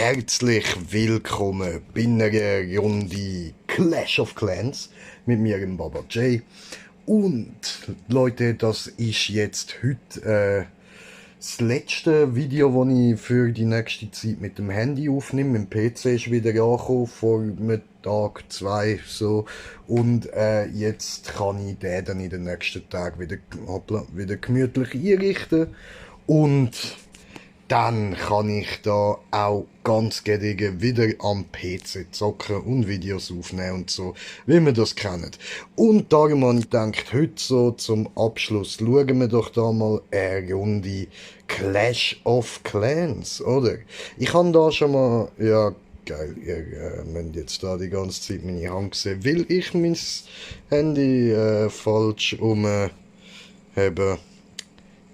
Herzlich willkommen bei einer Runde Clash of Clans mit mir, dem Baba J. Und Leute, das ist jetzt heute das letzte Video, das ich für die nächste Zeit mit dem Handy aufnehme. Mein PC ist wieder angekommen, vor einem Tag, zwei, so. Und jetzt kann ich den dann in den nächsten Tagen wieder gemütlich einrichten. Und dann kann ich da auch ganz gediegen wieder am PC zocken und Videos aufnehmen und so, wie wir das kennen. Und darum habe ich gedacht, heute so zum Abschluss schauen wir doch da mal eine Runde Clash of Clans, oder? Ich habe da schon mal, ja, geil, ihr müsst jetzt da die ganze Zeit meine Hand sehen, weil ich mein Handy falsch habe.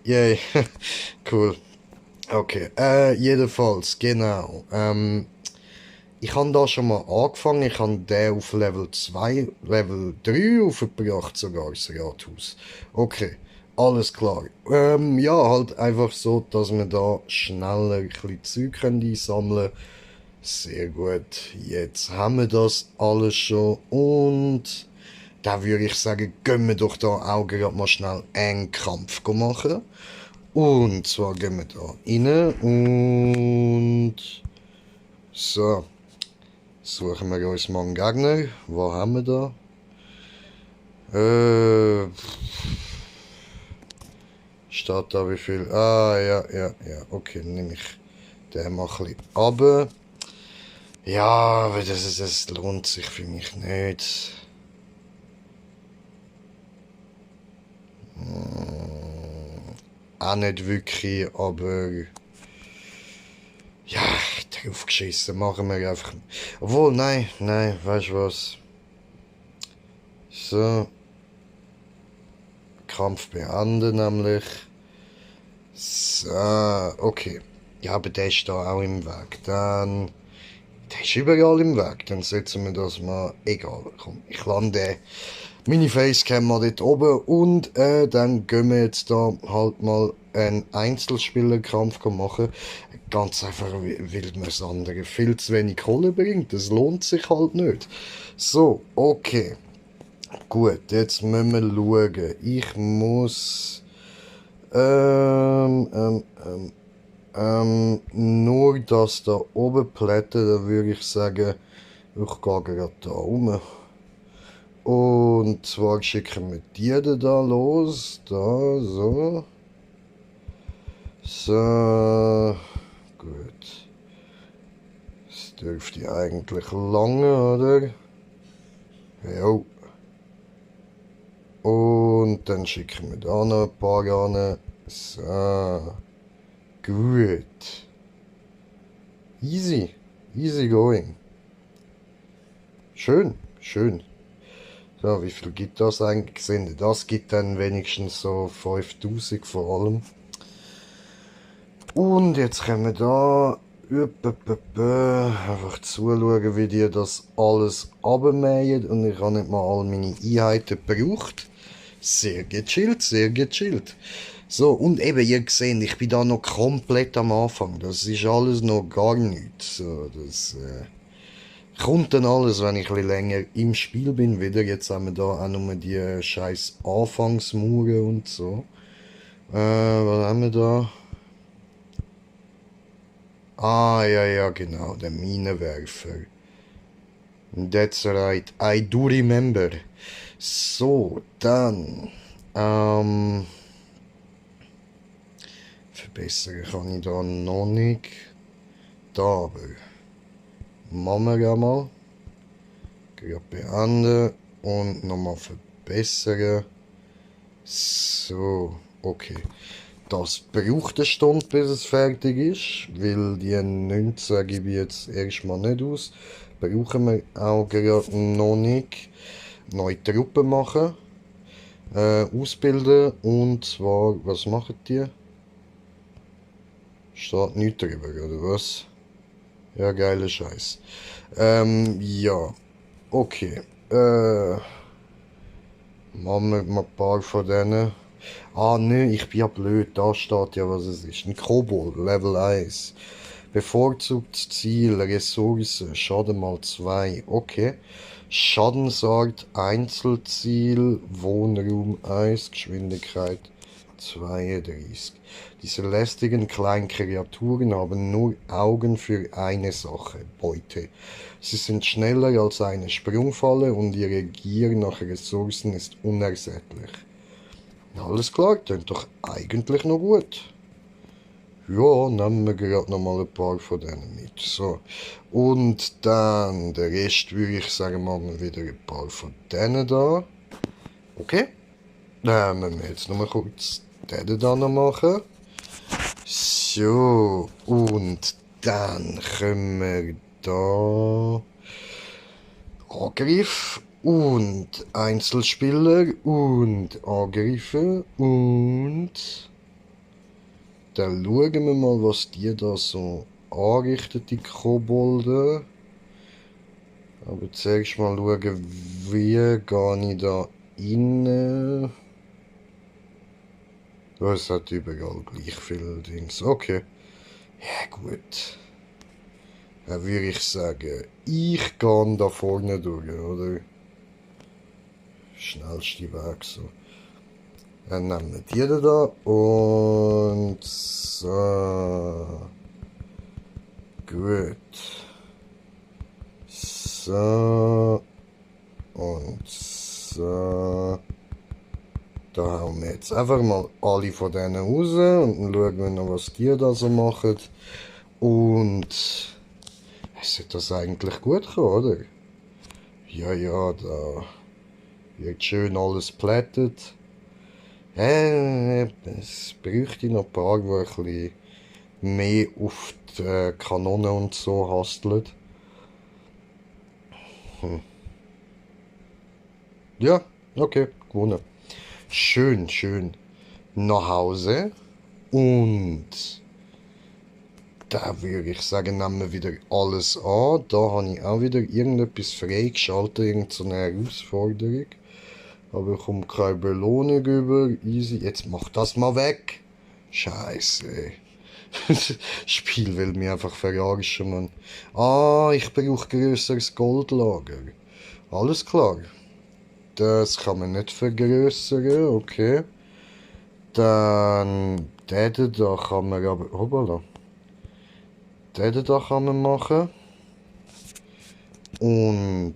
Yay, cool. Okay, jedenfalls, genau. Ich habe da schon mal angefangen. Ich habe den auf Level 2, Level 3 aufgebracht, sogar das Rathaus. Okay, alles klar. Ja, halt einfach so, dass wir da schneller ein bisschen Zeug einsammeln können. Sehr gut, jetzt haben wir das alles schon und da würde ich sagen, gehen wir doch da auch gerade mal schnell einen Kampf machen. Und zwar gehen wir da rein und so, suchen wir uns mal einen Gegner. Wo haben wir da? Steht da wie viel? Ah, ja, okay, dann nehme ich den mal ein bisschen runter. Ja, aber das lohnt sich für mich nicht. Auch nicht wirklich, aber ja, drauf geschissen, machen wir einfach. Obwohl, nein, weißt du was? So. Kampf beenden nämlich. So, okay. Ja, aber der ist da auch im Weg. Dann. Der ist überall im Weg. Dann setzen wir das mal. Egal, komm, ich lande meine Facecam mal dort oben und dann gehen wir jetzt da halt mal einen Einzelspielerkampf machen. Ganz einfach, weil mir das andere viel zu wenig Kohle bringt. Das lohnt sich halt nicht. So, okay. Gut, jetzt müssen wir schauen. Ich muss nur das da oben plätten, da würde ich sagen, ich gehe gerade da rum. Und zwar schicken wir die da los. Da, so. So. Gut. Das dürfte eigentlich lange, oder? Jo. Und dann schicken wir da noch ein paar an. So. Gut. Easy. Easy going. Schön, schön. So, wie viel gibt das eigentlich? Das gibt dann wenigstens so 5000 vor allem. Und jetzt können wir da einfach zuschauen, wie die das alles abmähen. Und ich habe nicht mal all meine Einheiten gebraucht. Sehr gechillt, sehr gechillt. So, und eben, ihr seht, ich bin da noch komplett am Anfang. Das ist alles noch gar nichts. So, das kommt dann alles, wenn ich ein bisschen länger im Spiel bin, wieder. Jetzt haben wir da auch nur die scheiß Anfangsmauern und so. Was haben wir da? Ah, ja, genau, der Minenwerfer. That's right, I do remember. So, dann, verbessern kann ich da noch nicht. Da aber, machen wir ja mal. Gerade beenden und nochmal verbessern. So, okay. Das braucht eine Stunde, bis es fertig ist, weil die 19 gebe ich jetzt erstmal nicht aus. Brauchen wir auch gerade noch nicht. Neue Truppen machen, ausbilden und zwar, was machen die? Steht nichts drüber, oder was? Ja, geiler Scheiß. Ja, okay. Machen wir mal ein paar von denen. Ah, ne, ich bin ja blöd. Da steht ja, was es ist. Ein Kobold, Level 1. Bevorzugtes Ziel, Ressource, Schaden mal 2. Okay. Schadensart, Einzelziel, Wohnraum 1, Geschwindigkeit 32. Diese lästigen kleinen Kreaturen haben nur Augen für eine Sache, Beute. Sie sind schneller als eine Sprungfalle und ihre Gier nach Ressourcen ist unersättlich. Alles klar, klingt doch eigentlich noch gut. Ja, nehmen wir gerade noch mal ein paar von denen mit. So. Und dann der Rest würde ich sagen, machen wir wieder ein paar von denen da. Okay. Dann müssen wir jetzt noch mal kurz den da noch machen. So. Und dann können wir da Angriff und Einzelspieler und Angriffe und dann schauen wir mal, was die da so anrichten, die Kobolde. Aber zuerst mal schauen, wie gehe ich da rein. Es hat überall gleich viele Dings. Okay. Ja, gut. Dann würde ich sagen, ich gehe da vorne durch, oder? Schnellste Weg so. Dann nehmen wir die da und so. Gut. So. Und so. Da hauen wir jetzt einfach mal alle von denen raus und dann schauen wir noch, was die da so machen. Und es sollte das eigentlich gut kommen, oder? Ja, ja, da wird schön alles plättet. Es bräuchte noch ein paar, die ein bisschen mehr auf die Kanone und so hasteln. Ja, okay, gewonnen. Schön, schön. Nach Hause. Und da würde ich sagen, nehmen wir wieder alles an. Da habe ich auch wieder irgendetwas freigeschaltet, irgendeine Herausforderung. Aber ich komme keine Belohnung über. Easy. Jetzt mach das mal weg. Scheiße. Das Spiel will mich einfach verarschen, Mann. Ah, ich brauche grösseres Goldlager. Alles klar. Das kann man nicht vergrößern, okay. Dann den da kann man aber... Hoppala. Den da kann man machen. Und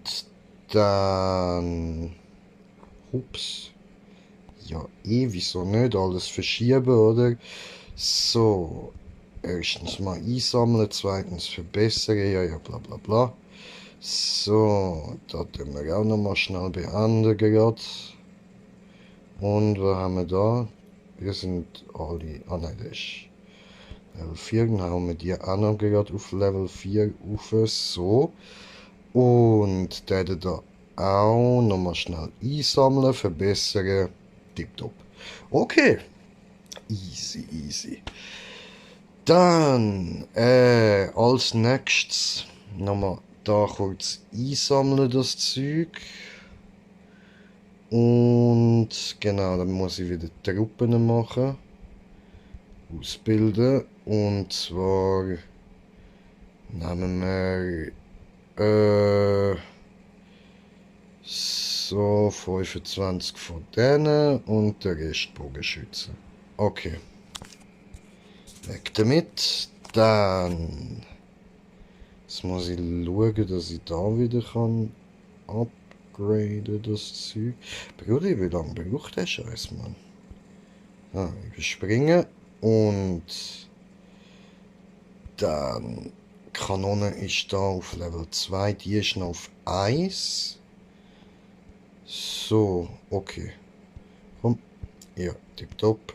dann... Ups. Ja, wieso nicht? Alles verschieben, oder? So. Erstens mal einsammeln, zweitens verbessern, ja, bla bla bla. So, da tun wir auch noch mal schnell beenden gerade. Und was haben wir da? Wir sind alle... Ah nein, das ist Level 4. Dann haben wir die auch noch gerade auf Level 4 rauf. So. Und den da auch nochmal schnell einsammeln, verbessern. Tipptopp. Okay. Easy, easy. Dann, als nächstes nochmal da kurz einsammeln, das Zeug. Und genau, dann muss ich wieder Truppen machen. Ausbilden. Und zwar nehmen wir so 25 von denen und der Rest Bogenschützen. Okay. Weg damit. Dann jetzt muss ich schauen, dass ich da wieder kann upgraden, das Zeug. Bruder, wie lange braucht der Scheiß, Mann? Ah, überspringen. Und dann Kanone ist da auf Level 2, die ist noch auf 1. So, okay. Komm. Ja, tipptopp.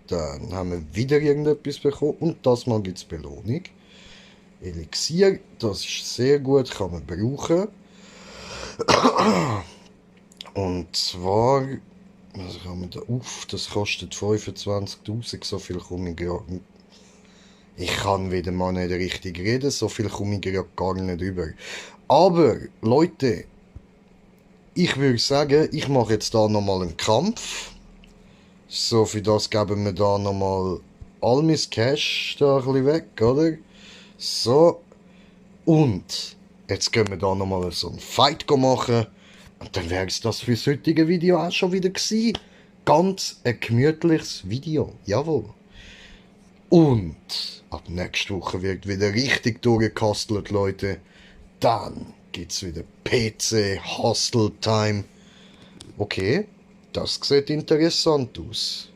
Dann haben wir wieder irgendetwas bekommen und das mal gibt es Belohnung. Elixier, das ist sehr gut, kann man brauchen. Und zwar, was haben wir da auf? Das kostet 25.000, so viel komme ich gerade. Ich kann wieder mal nicht richtig reden, so viel komme ich gerade gar nicht über. Aber, Leute, ich würde sagen, ich mache jetzt da nochmal einen Kampf. So, für das geben wir da nochmal all mein Cash da ein bisschen weg, oder? So. Und jetzt können wir da nochmal so einen Fight machen. Und dann wäre es das für das heutige Video auch schon wieder gewesen. Ganz ein gemütliches Video. Jawohl. Und ab nächster Woche wird wieder richtig durchgekastelt, Leute. Dann gibt's wieder PC Hustle Time. Okay, das sieht interessant aus.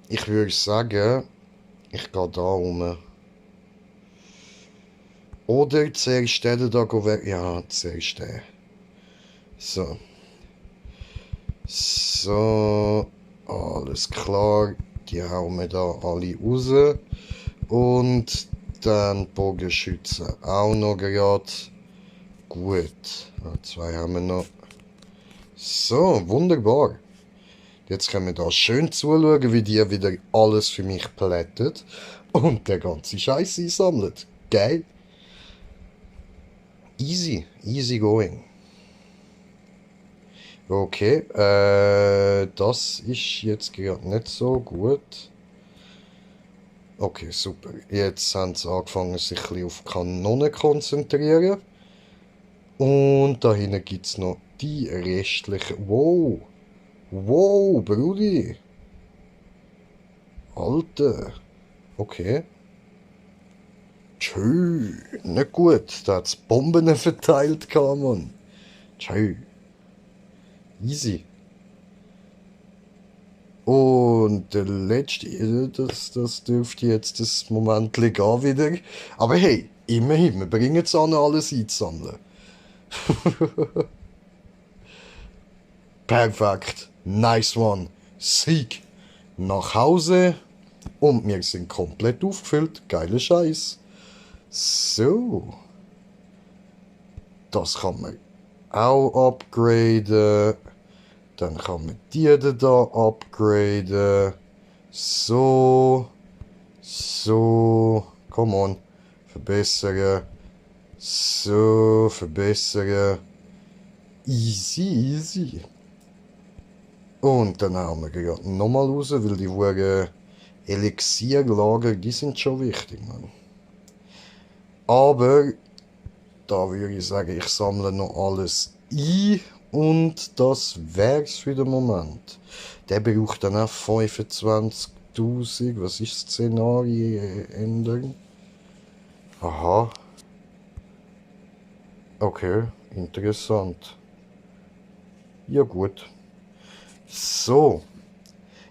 Ich würde sagen, ich gehe da rum. Oder zuerst den da weg. Ja, zuerst den. So. So. Alles klar. Die hauen wir da alle raus. Und dann Bogenschützen auch noch gerade. Gut. Zwei haben wir noch. So, wunderbar. Jetzt können wir da schön zuschauen, wie die wieder alles für mich plättet und der ganze Scheiß einsammelt. Geil. Easy. Easy going. Okay, das ist jetzt gerade nicht so gut. Okay, super. Jetzt haben sie angefangen, sich ein bisschen auf Kanonen zu konzentrieren. Und da hinten gibt es noch die restlichen. Wow! Wow, Brudi! Alter! Okay. Tschö, nicht gut. Da hat es Bomben verteilt, Mann. Tschö. Easy. Und der letzte, das dürfte jetzt das Moment gehen wieder. Aber hey, immerhin, wir bringen es an, alles einzusammeln. Perfekt. Nice one. Sieg. Nach Hause. Und wir sind komplett aufgefüllt. Geiler Scheiß. So. Das kann man auch upgraden. Dann kann man die da upgraden. So. So. Come on. Verbessern. So. Verbessern. Easy, easy. Und dann haben wir gerade nochmal raus, weil die Huren Elixierlager, die sind schon wichtig, Mann. Aber da würde ich sagen, ich sammle noch alles ein und das wär's für den Moment. Der braucht dann auch 25.000. Was ist das Szenario ändern? Aha. Okay, interessant. Ja gut. So.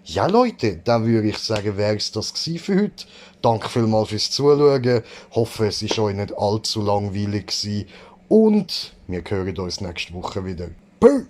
Ja Leute, dann würde ich sagen, wäre es das für heute. Danke vielmals fürs Zuschauen. Hoffe, es ist euch nicht allzu langweilig gewesen. Und wir hören uns nächste Woche wieder. Peace!